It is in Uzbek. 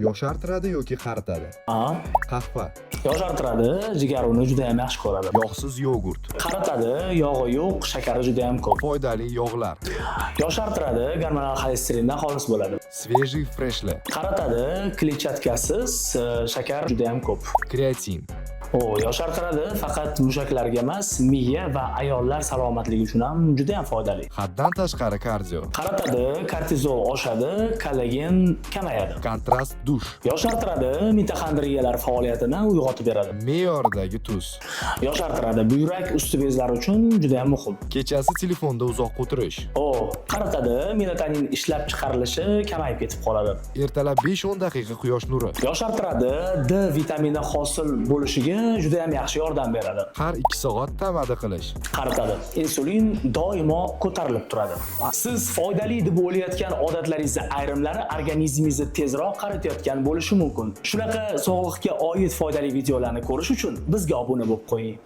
Yoshartiradi yoki qaritadi? A. Qahva. Yoshartiradi, jigar uni juda ham yaxshi ko'radi. Yog'siz yogurt. Qaritadi, yog'i yo'q, shakari juda ham ko'p. Foydali yog'lar. Yoshartiradi, gormonal xolesterindan xalos bo'ladi. Свежий freshli. Qaritadi, kletchatkasiz, shakar juda ham ko'p. Kreatin. O, yoshartiradi, faqat mushaklarga emas, miya va ayollar salomatligi uchun ham juda ham foydali. Haddan tashqari kardio. Qaritadi, kortizol oshadi, kollagen kamayadi. Kontrast dush. Yoshartiradi, mitoxondriyalar faoliyatini uyg'otib beradi. Me'yoridagi tuz. Yoshartiradi, buyrak usti bezlari uchun juda ham muhim. Kechasi telefonda uzoq o'tirish. O, qaritadi, melatonin ishlab chiqarilishi kamayib ketib qoladi. Ertalab 5-10 daqiqa quyosh nuri. Yoshartiradi, D vitamini hosil bo'lishiga juda ham yaxshi yordam beradi. Har 2 soat tamadi qilish. Qaritadi. Insulin doimo ko'tarilib turadi. Siz foydali deb o'ylayotgan odatlaringizni ayrimlari organizmingizni tezroq qaritayotgan bo'lishi mumkin. Shunaqa sog'liqqa oid foydali videolarni ko'rish uchun bizga obuna bo'lib qo'ying.